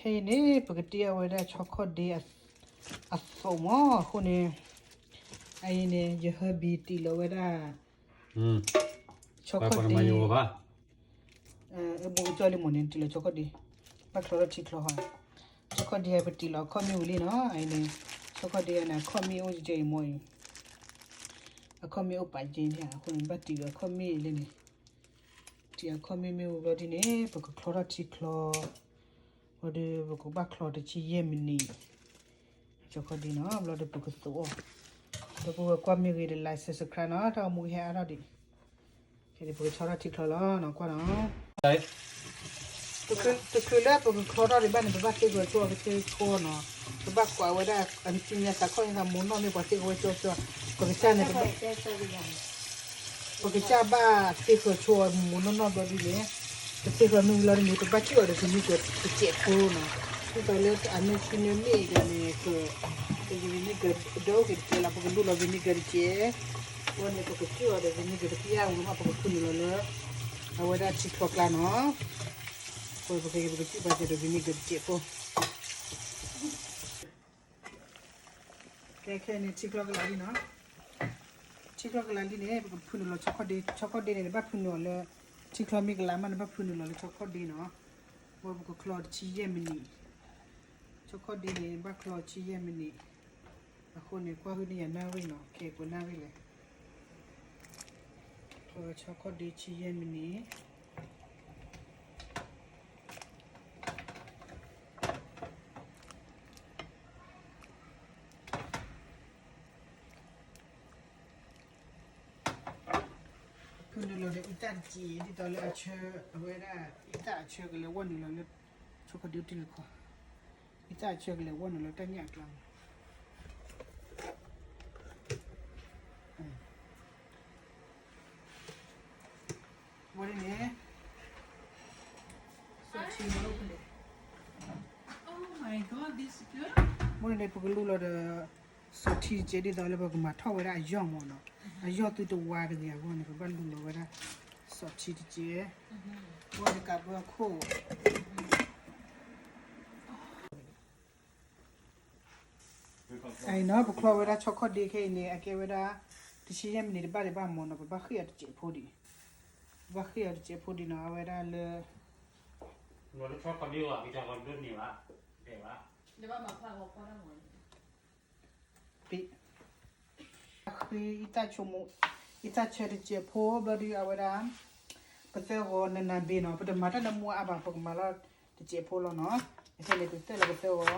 ဖဲအံၤန့ၣ် ပကတ့အီၣ်ဝဲဒၣ်ဆီခီၣ်ဒ့အသိးမး အဃိန့ၣ် အအံၤန့ၣ် ယဟၢဘံတံၢ်လီၤဝဲဒၣ် ဆီခီၣ်ဒ့ အဘိကၠီလံမ့ၢ်န့ၣ် တံၢ်လီၤဆီခီၣ်ဒ့ ဘၣ်ချီထီၣ်ထံချီဟီ ဆီခီၣ်ဒ့ဟဲပတံၢ်လီၤအခီၣ်မ့ၣ်ဝံၤလံနီၤ အအံၤန့ၣ် ဆီခီၣ်ဒ့န့ၣ် အခီၣ်မ့ၣ်အိၣ်ကဲအံၤမ့ၢ်အံၤ အခီၣ်မ့ၣ်အိၣ်ပာ်ကဲန့ၣ် အဃိန့ၣ် ဘၣ်တံၢ်လီၤအခီၣ်မ့ၣ်လံန့ၣ် တံၢ်အခီၣ်မ့ၣ်မ့ၢ်ဝံၤဘျီဒ်န့ၣ် ပကချီထီၣ်ထံချီ ဘျီဒီး ပကဘၣ်ချီတဆံယဲၢ်မံးနံး ဆီခီၣ်ဒ့နီၤ ဘျီဒီးပကသိးအီၤ ဒီပုၢ်ဝဲၢ်ကွၢ်မ့ၢ်ဂ့ၤဒီး like subscribe နီၤ တၢ်ဂီၤမူကဟဲအါထီၣ်ဒံး ခဲဒံးပကဆီထီၣ်ထံချီလီၤနီၤ ကွၢ်နီၤ တချုးလၢပကချီထီၣ်ဒံးဘၣ်န့ၣ် ပဘၣ်သ့ၣ်ဃၢၤဆိအီၤကသ့ၣ်ဆိနီၤ ပဘၣ်ကွၢ်ဝဲဒၣ် အမ့ၢ်သ့ၣ်ညါသးခီၣ်ညါသးမိၢ်နီၢ်မ့ၢ်ပှၤသ့ၣ်ကဝဲၤကၠီကၠီ ပကစၢ်န့ၣ် ပကစၢ်ဘၣ်သ့ၣ်ဃၢၤဆိအီၤမိၢ်နီၢ်နီၢ်ဘျီဒ်န့ၣ် ပသ့ၣ်ဃၢၤမ့ၢ်ဝံၤလီၤဒ်န့ၣ် ပဘၣ်စုၣ်အီၤဒီး vinegar တစဲးဖိနီၤ ဒ်သိးလၢအနၢဆူနၢမ့ၢ်အံၤဒီးန့ၣ် ပ vinegar ဒီးအိၣ်က့ၤတစဲးလီၤ ပကလူလီၤ vinegar တစဲး အဃိန့ၣ် ပကစုၣ်အီၤဒီး vinegar တဖျၢၣ်ဝံၤမး ပကဖုနုာ်လီၤလၢ အဝဲဒၣ်ထံချီကျါနီၤ အဃိပက ပကစုၣ်ပာ်စၢၤဒီး vinegar တစဲးဖိ ခဲခဲန့ၣ် ထံချီကလၤလံနီၤ ထံချီကလၤလံန့ၣ် ပကဖုနုာ်လီၤဆီခီၣ်ဒ့ ဆီခီၣ်ဒ့န့ၣ် နဘၣ်ဖုနုာ်အီၤလၢ ထံချီမ့ၢ်ကလၤမး နဘၣ်ဖုနုာ်လီၤလၢဆီခီၣ်ဒ့နီၤ ဝဲပကချီတဆံယဲၢ်မံးနံး ဆီခီၣ်ဒ့န့ၣ် ဘၣ်ချီတဆံယဲၢ်မံးနံး အဃိန့ၣ် ကွၢ်ဟုၣ်န့ၢ်ယၤနၣ်ရံၣ်နီၤ ခဲကွဲးနၣ်ရံၣ်လဲၣ် ချီဆီခီၣ်ဒ့တဆံယဲၢ်မံးနံး ဖုနုာ်လီၤဒီးအံသၣ်တစဲး ဒ်သိးလၢအဆၢ အဝဲဒၣ် အံသၣ်အဆၢကလဲၤဝီၢ်နုာ်လီၤလၢ ဆီခီၣ်ဒ့တံၢ်လၢခီ အံသၣ်အဆၢကလဲၤဝီၢ်နုာ်လီၤတၢ်ညၣ်အကျါ ဝဲန့ၣ် စီထံ ဘိန့ၣ် ပကလူလီၤဒီး စီထံတစဲး ဒ်သိးလၢပကမၤထီၣ်ဝဲဒၣ်အယီၢ်မ့ၢ်နီၤ အယီၢ်သုတဝါကန့ၢ်အဂီၢ်န့ၣ် ပဘၣ်လူလီၤဝဲဒၣ် စီထံတစဲး ဝဲန့ၣ်ကးဘၢအခိၣ် အံၤနီၤ ပချီဝဲဒၣ်ဆီခီၣ်ဒ့ခဲအံၤန့ၣ် အကဲဝဲဒၣ် တဆံယဲၢ်မံးနံးတဘၣ်ဒံးဘၣ်မ့ၢ်နီၤ ပဘၣ်ဃ့ၢ်အီၤတစဲးဖိဒံး ပဘၣ်ဃ့ၢ်အီၤတစဲးဖိဒံးနီၤ အဝဲဒၣ်လၢ ဃ့အံသၣ်ဆိကမိၣ် အံသၣ်ဆၢတစဲးဖိဘျီဒုးအဝဲဒၣ် ပသၢဂီၤနနၤဘ့ၣ်နီၤ ပတမၤတၢ်နၢမူအါဘၣ် ပကမၤလီၤတစဲးဖိလီၤနီၤ အခဲန့ၣ် ပကသၢလီၤပသၢဂီၤ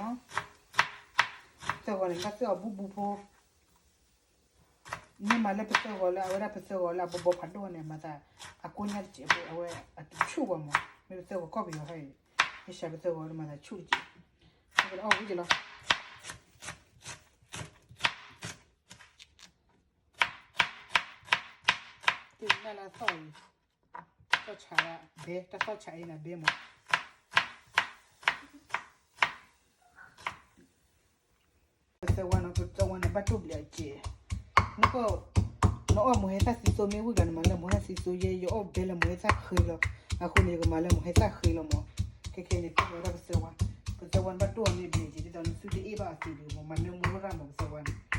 သၢဂီၤန့ၣ် ဘၣ်သၢဂီၤဘူၣ်ဘူၣ်ဖိ မ့ၢ်မၤလၢပသၢဂီၤလၢအဝဲဒၣ်ပသၢဂီၤလၢအဘီဘီဖးဒိၣ်န့ၣ် မၤသး အကိညါတစဲးဖိ အဝဲအတဆူၣ်ဘၣ်မး မ့ၢ်ပသၢဂီၤကီၢ်ပယီၤဟဲအံၤ မ့ၢ်စှၤပသၢဂီၤလၢမၤသးဆူၣ်တစဲး ပကအီၣ်ဝံၤက့ၤလီၤ သ့ၣ်ညါလၢသီၣ်အံၤ သီၣ်ဆးဘဲ တၢ်သီၣ်ဆးအံၤနၤဘဲမး ပသၢဝါနီၤ ပသၢဝါန့ၣ် ဘၣ်တိၢ်ဘျဲးအစဲး နက နအီၣ်မိၢ်ဟဲသၣ်သံသိမ့ၢ်ဝံၤဒီး နမၤလၢမိၢ်ဟဲသၣ်သံသိယဲ ယအီၣ်ဘဲလၢမိၢ်ဟဲသၣ်ဃ့လီၤ အဃိန့ၣ် ယကမၤလၢမိၢ်ဟဲသၣ်ဃ့လီၤမး ခဲခဲန့ၣ် တိၢ်ဝဲဒၣ်ပသၢဝါ ပသၢဝါန့ၣ် ဘၣ်တိၢ်အီၤန့ၢ်ဘျဲးက့ၤ ဒ်သိးနသုတအ့ၣ်ဘၣ်အသံးဒံးမး မၤနၢမူထီၣ်တၢ်မး ပသၢဝါန့ၣ်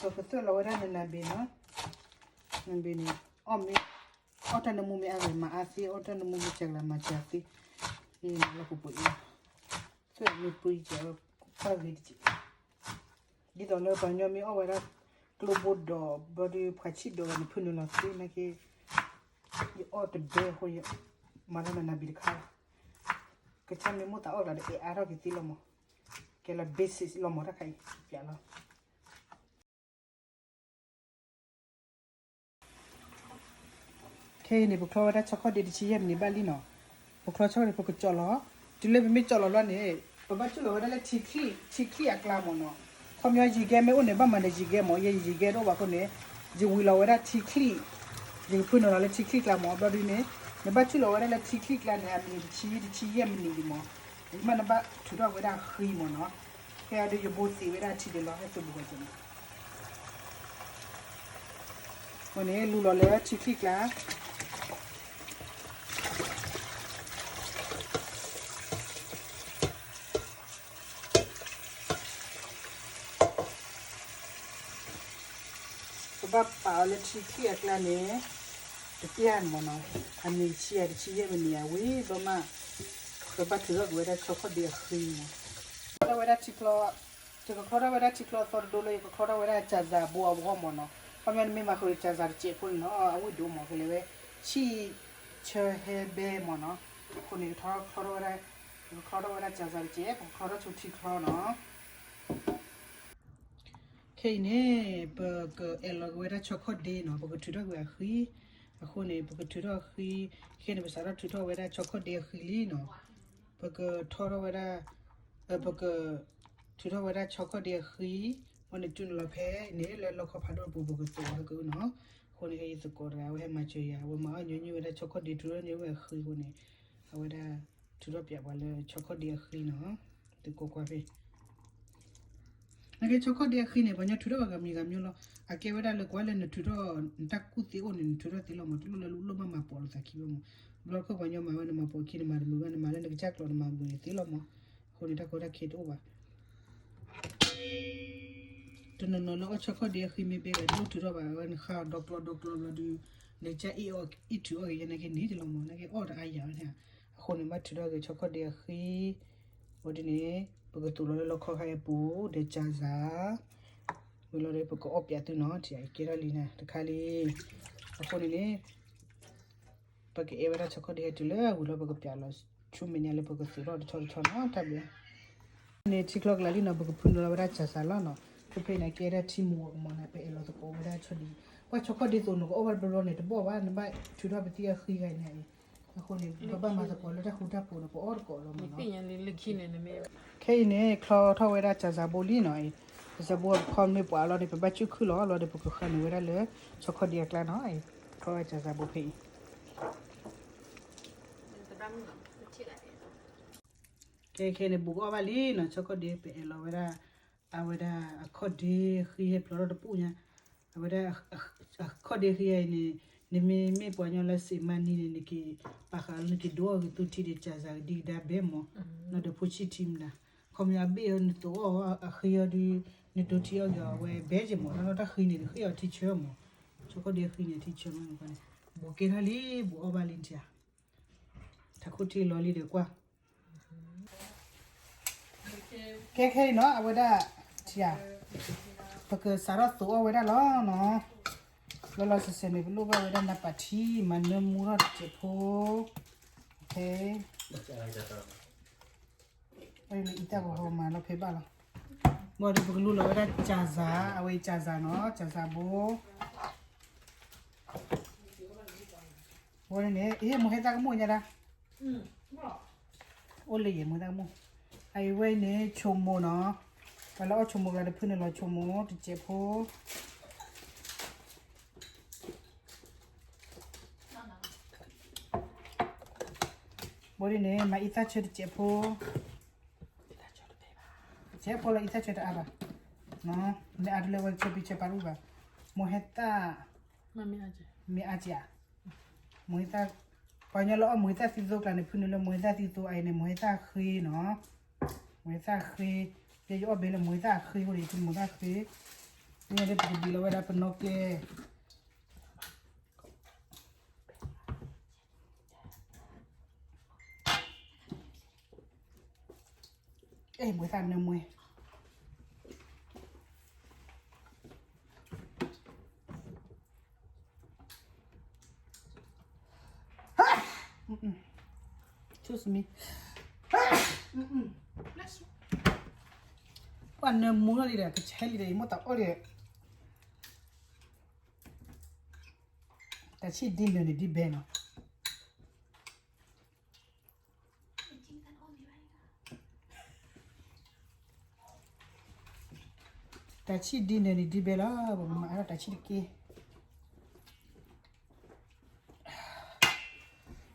ပကသၢလီၤဝဲဒၣ်နနၤဘ့ၣ်နီၤ နဘ့ၣ်န့ၣ် အီၣ်မ့ၢ် အီၣ်တၢ်နၢမူမ့ၢ်အါဂၤမၤအါသ့ အီၣ်တၢ်နၢမူမ့ၢ်စှၤဂၤမၤစှၤသ့ အံၤလီၤပပှဲၤအံၤ သၢမ့ၢ်ပှဲၤကဲ ပှၤဂ့ၤတက့ၢ် ဒ်သိးလၢပှၤကညီမ့ၢ်အီၣ်ဝဲဒၣ် ကျိဘိဒီး ဘျီဒုး ပှၤဆံးဒီး နဖုနုာ်လီၤသ့နာ်က့ ယအီၣ်တဘဲအဃိ ယမၤလီၤနနၤဘ့ၣ်တခါလီၤ ကစၢ်မ့ၢ်မိၣ်သးအီၣ်ကျါဒီး အဲၣ်အါထီၣ်က့ၤသ့လီၤမး ကဲလီၤ basic လီၤမး တၢ်ခါအံၤ ပျးလီၤ ခဲအံၤန့ၣ် ပချီဝဲဒၣ်ဆီခီၣ်ဒ့တဆံယဲၢ်မံးနံးဘၣ်လံနီၤ, ပချီဆီခီၣ်ဒ့ ပကကၠီၣ်လီၤ, တုၤလၢပမ့ၢ်ကၠီၣ်လီၤဘျီန့ၣ် ပဘၣ်စုၣ်လီၤဝဲဒၣ်လၢထံချံၣ်, ထံချံၣ်အကျါမ့ၢ်နီၤ, ခီပညီယံၤကဲမ့ၢ်အိၣ်န့ၣ် ဘၣ်မၤဒီးယံၤကဲမ့ၢ်, ယဲယံၤကဲတအိၣ်ဘၣ်အဃိန့ၣ် ယဝံၤလီၤဝဲဒၣ်ထံချံၣ်, ယကဖုနုာ်လီၤလၢထံချံၣ်ကျါမ့ၢ်, ဘျီဒုန့ၣ် နဘၣ်စုၣ်လီၤဝဲဒၣ်လၢထံချံၣ်ကျါန့ၣ် အမံးနံးတဆံ တဆံယဲၢ်မံးနံးဒံးမ့ၢ်, မ့ၢ်နဘၣ်ထုးထီၣ်ဝဲဒၣ်ဃံမ့ၢ်နီၤ, ခဲအံၤဒီးယဘိသံးဝဲဒၣ်ထံဒံးလီၤ ဟဲသုးဘူးဂီၤက့ၤန့ၣ် အဃိန့ၣ် လူလီၤလၢထံချံကျါ ပဘၣ်ပာ်အီၤလၢထံချံအကျါန့ၣ် တပျၢ်မၢ်နီၤ, အနံၤဆံယဲၢ် တဆံယဲၢ်မံးနံး အဝံၤ ဘၣ်မး ပဘၣ်ထုးထီၣ်ကွံာ်ဝဲဒၣ်ဆီခီၣ်ဒ့အဃံမၢ်, ထီၣ်ဝဲဒၣ်ထံချီ, ယကချီထီၣ်ဝဲဒၣ်ထံချီသီတဒိလၢ ယကချီထီၣ်ဝဲဒၣ်ကၠၤစၤဘိအဂီၢ်မၢ်နီၤ, ခီပညီနမ့ၢ်မၤဃုာ်ဒီးကၠၤစၤတစဲးဖိန့ၣ်နီၤ အဝံၣ်ဒိၣ်မၢ် ကလဲၤဝဲ ဆံၣ်ဆၢဟဲဘဲမၢ်နီၤ, အဃိန့ၣ် ကချီထီၣ်ဝဲဒၣ်, ပကချီထီၣ်ဝဲဒၣ်ကၠၤစၤတစဲး ပကချီထီၣ်ဆိထံချီနီၤ ခဲအံၤန့ၣ် ပကအဲၣ်လီၤက့ၤဝဲဒၣ်ဆီခီၣ်ဒ့နီၤ, ပကထုးထီၣ်ကွံာ်အဃံ, အဃိန့ၣ် ပကထုးထီၣ်အဃံ, ခဲအံၤန့ၣ် ပစးထီၣ်ထုးထီၣ်ဝဲဒၣ်ဆီခီၣ်ဒ့အဃံလံနီၤ, ပကထီထီၣ်ဝဲဒၣ်, ပကထုးထီၣ်ဝဲဒၣ်ဆီခီၣ်ဒ့အဃံ, အဃိန့ၣ် တုၤနုာ်လီၤဖဲန့ၣ် လၢလီခီဖးဒိၣ်တပူၤ ပကသိးလီၤဟဲက့ၤအုနီၤ, အဃိန့ၣ် ယသကိးတဂၤ အဝဲဟဲမၤစၢၤယၤ အဝဲမၤအီၣ်ညီနုၢ်ဝဲဒၣ်ဆီခီၣ်ဒ့ ထုးထီၣ်ညီနုၢ်ဝဲအဃံအဃိန့ၣ်, အဝဲဒၣ် ထုးထီၣ်ပၠးပှၤလၢဆီခီၣ်ဒ့အဃံနီၤ, သုကိးကွၢ်ဖဲ နကဲဆီခီၣ်ဒ့အဃံန့ၣ် ပှၤညီထုးထီၣ်ဂၤမံၤဂၤမံၤလီၤ, အကဲဝဲဒၣ်လၢကွၢ်လၢနထုးထီၣ် နတၢ်ကူၣ်သ့အိၣ်န့ၣ် နထုးထီၣ်သ့လီၤမၢ်, တလိၣ်လၢလူလၢဘၣ်မၤပိာ်လိာ်သးခံဘၣ်မၢ်, ဘျီခိၣ်ပှၤညီမၤဝဲ နမၤပိာ်ခံ နမၤတမုာ်ဘၣ်, နမၤလၢနကစၢ်ကျိၤနမၤမုာ်န့ၣ်သ့လီၤမၢ်, အဃိန့ၣ်တၢ်ကီတၢ်ခဲတအိၣ်ဘၣ် တနီၤနီၤလၢအီၣ်ဆီခီၣ်ဒ့အဃံမ့ၢ်ဘဲဂၤ တလိၣ်ထုးထီၣ်ဘၣ်, အဝဲနဃါအီၤဒီကျီဒီကျီဘျီဒုး, နကစၢ်အ့ၣ်အီၣ်အ့ၣ်ထုးအီၣ်က့ၤယဲန့ၣ်က့ၤန့ၣ်တလီၤမၢ်, နက့ၤအီၣ်တအါယၤဝဲန့ၣ်, အဃိန့ၣ် ဘၣ်ထုးထီၣ်က့ၤဆီခီၣ်ဒ့အဃံ, အဃိဒ်န့ၣ် ပကသိးလီၤလၢလီခီခါအပူၤ ဒီးကၠၤစၤ, ဝံၤလီၤဒီး ပကအီၣ်ပၠးသုနီၤ, ထံၣ်အကဲထီၣ်လံန့ၣ် တခါလံ, အဃိန့ၣ်န့ၣ် ပကအဲၣ်ဝဲဒၣ်ဆီခီၣ်ဒ့ဟဲတုၤလၢဝံၤလီၤ ပကပၠးလီၤဆူမဲာ်ညါလၢပကသိးထီၣ်တဆီတဆီနီၤ, တၢ်ဘျုး န့ၣ်ထံချီကျါလံနီၤ, ပကဖုနုာ်လီၤဝဲဒၣ်ကၠၤစၤလီၤနီၤ, ဖဲဖဲန့ၣ် ကဲဒၣ်ထံမူအကမီၤန့ၣ် ပအဲၣ်လီၤသကိးဝဲဒၣ်ဆီဒ့, ပှၤဆီခီၣ်ဒ့သိးနကအီၣ်ဘၣ်တဘျီဘျီန့ၣ် တဘီၣ်ဘၣ်, နဘၣ်ထုးထီၣ်ပသံအဃံဂၤန့ၣ်, အဃိန့ၣ် ပဘၣ်မၤသကိးလၢတၢ်ဃူတၢ်ဖိးဒီး ပအီၣ်သကိးလီၤမၢ်နီၤ, ခဲအံၤန့ၣ် ချီထီၣ်ဝဲဒၣ်ကၠၤစၤဘိလံနီၤ, ကၠၤစၤဘိခီမ့ၢ်ပှၤလီၤန့ၣ် ပဘၣ်စူၣ်ခုၣ်လီၤလီၤဒီး ပကဃၣ်န့ၢ်ဝဲဒၣ်လၢ ဆီခီၣ်ဒ့အကျါနီၤ, ထီၣ်ဝဲကၠၤစၤဘိဖဲအံၤ ခဲခဲန့ၣ် ဘူးကအီၣ်ဘၣ်လံနီၤ, ဆီခီၣ်ဒ့ ပအဲၣ်လီၤဝဲဒၣ်, အဝဲဒၣ်အခီၣ်ဒ့ဃံဟဲဖျိးထီၣ်တပူၤညါ, အဝဲဒၣ်, အခီၣ်ဒ့ဃံအံၤန့ၣ်, နမ့မ့ၢ်ပှၤကညီလၢစံးမၤနံၤန့ၣ် နက့ၤပာ်ဃာ်လၢနက့ၤဒိအီၣ်ဂ့ၤသူထံဒံး ကၠၤစၤကဒံကဒါဘဲမၢ်, နီၢ်ဒီးဖိဆံၣ်ထံမနၤ, ခီမ့ၢ်အဘ့ၣ်အီၤနသိးအီၣ်အဃံအီၤဒီး, နဒိထံအီၣ်ဂ့ၤအီၤဝဲဘဲက့ၤမၢ်, နီၢ်နီၢ်တၢ်ဃံန့ၣ် ဃံအီၤထံဆၢမၢ်, ဆီခီၣ်ဒ့ဃံန့ၣ်ထံဆၢမၢ်, ဘူးကဲထီၣ်လံ, ဘူးအီၣ်ဘၣ်လံထံဧါ, ထးခိၣ်ထံလီၤလံဒီးကွၢ် ခဲခဲအံၤနီၤ အဝဲဒၣ် ထံဧါ, ပကစးထီၣ်သိးအီၣ်ဝဲဒၣ်လီၤနီၤ, လီၤလီၤဆဲးဆဲးန့ၣ် ပလိၣ်ဘၣ်ဝဲဒၣ်နးပာ်ထံ မၤနၢမူထီၣ်တစဲးဖိ, ခဲ အံၤလၢအံသၣ်ကဟီမၤလီၤဖဲဘၣ်လီၤ, ဘၣ်ဒီးပကလူလီၤဝဲဒၣ်ကၠၤစၤ, အဝဲကၠၤစၤနီၤ ကၠၤစၤဘိ ဝဲန့ၣ် အ့ၣ် မိၢ်ဟဲသၣ်ကမိၣ်ညါဒၣ်, အိၣ်လၢယဲၢ်မိၢ်သၣ်ကမိၣ်, အအံၤဝဲအံၤန့ၣ် ဆိမိၣ်နီၤ, ပှၤလၢအီၣ်ဆိမိၣ်ကျါတဖုန့ၣ်လီၤ ဆိမိၣ်တစဲးဖိ, ဘိဒ်န့ၣ် မၤအံသၣ်ဆၢတစဲးဖိ, တစဲးဖိလီၤအံသၣ်ဆၢတအါဘၣ်, မ့ၢ်အါတလၢဝဲဆၢပံဆၢပာ်ရူၣ်ဘၣ်, မိၢ်ဟဲသၣ်, မ့ၢ်အါက့ဧါ, မိၢ်ဟဲသၣ်, ပှၤကညီလၢအီၣ်မိၢ်ဟဲသၣ်သံသိကျါန့ၣ် ဖုနုာ်လၢမိၢ်ဟဲသၣ်သံသိအအံၤန့ၣ် မိၢ်ဟဲသၣ်ဃ့နီၤ, မိၢ်ဟဲသၣ်ဃ့, ယဲယအီၣ်ဘဲလၢမိၢ်ဟဲသၣ်ဃ့အဃိန့ၣ် ယဖုနုာ်မိၢ်ဟဲသၣ်ဃ့, မ့ၢ်ဒ်ပကဘံးလီၤဝဲဒၣ်ပနီၣ်ကဲ အဲ မိၢ်သၣ်နၢမူ, ပှၤနၢမူထီၣ်လံဒီး ကဆဲးလံဒီး ယမိၢ်သးအီၣ်ဒီး တၢ်ဆံၣ်ဒ်နၢၤန့ၣ်ဒ်ဘဲနီၤ. တၢ်ဆံၣ်ဒ်နၢၤန့ၣ်ဒ်ဘဲလီၤ, ပကမၤအါထီၣ်တၢ်ဆံၣ်တက့ၢ်.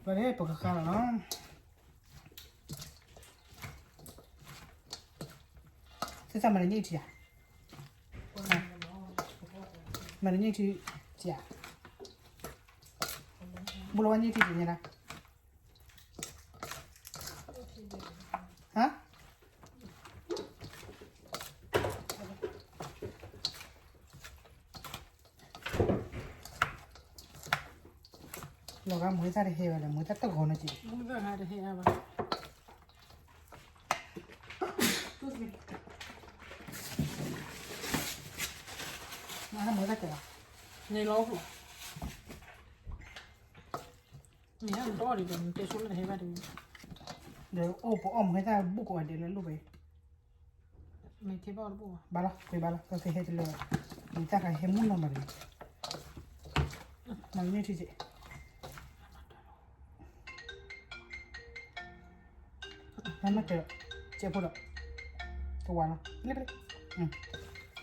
ဘၣ်ဒီးပကဃါလီၤနီၤ. သုသးမၤတန့ၢ်ထံဧါ, မၤတန့ၢ်ထံဧါ. ဘူးလီၤဝဲန့ၣ်ထံၣ်က့ၤန့ၣ်လၢ ဟါ လီၤဂာ်မူတၢ်တဟဲဘၣ်ဒီး မူတၢ်တဂီၤနီၤက့ၤ မူတၢ်ဟးတဟဲဘၣ် မူတၢ်ကဲၤလီၤ န့ၣ်လီၤ မ့ၢ်ဟဲမ့ၢ်တအီၣ်ဒံးဒီး မ့ၢ်တဲဆိလၢတဟဲဘၣ်တမံၤ, ဒီးအိၣ်ပအီၣ်မ့ၢ်ဟဲတၢ်ဘူၣ်ကိးဂၤဒဲးလၢလိၣ်ဘၣ်, မ့ၢ်ထဲဘၣ်အီၣ်တဘူၣ်ဘၣ်, ဘၣ်လီၤ ကွံာ်ဘၣ်လီၤ ကကဟဲတလၢ, မ့ၢ်တၢ်ဃးဟဲမုၢ်နီၢ်မးန့ၣ်, မၤန့ၢ်ထံက့ၤ နမ့ၢ်တဲ, ကဲဖိဒီး, ကဝၤလီၤ, လ့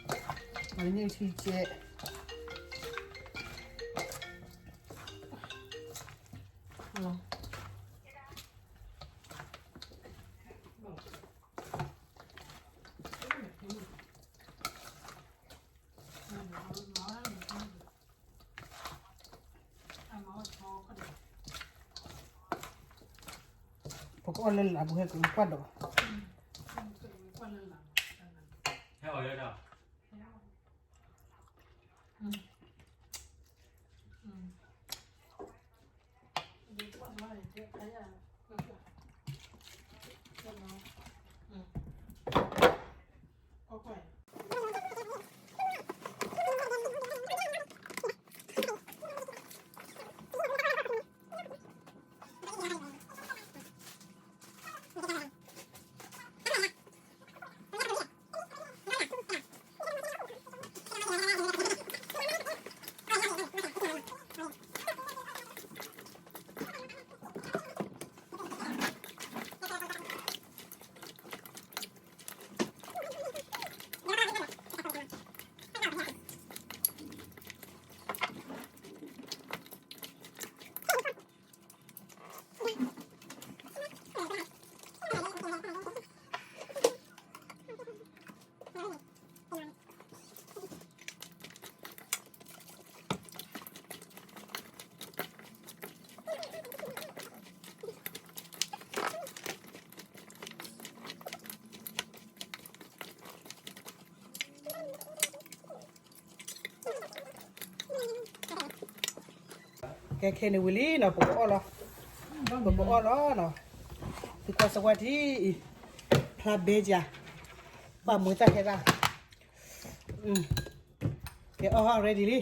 ပလ့, မၤန့ၢ်ထံက့ၤ ပကအီၣ်လၢလၢ်ပူၤဟဲကကွၢ်ဒီး, ဟဲအီၣ်လၢဒီး ကဲခဲန့ၣ်ဝံၤလံနီၤ ပကအီၣ်လီၤ, ပကအီၣ်လီၤနီၤ, သုကွၢ်စကွၢ်ထံအံၤ, ဖျါဘဲကၢ်, ပှၤမူၤတၢ်ခဲသၣ်, ကဲအီၣ် ready လံ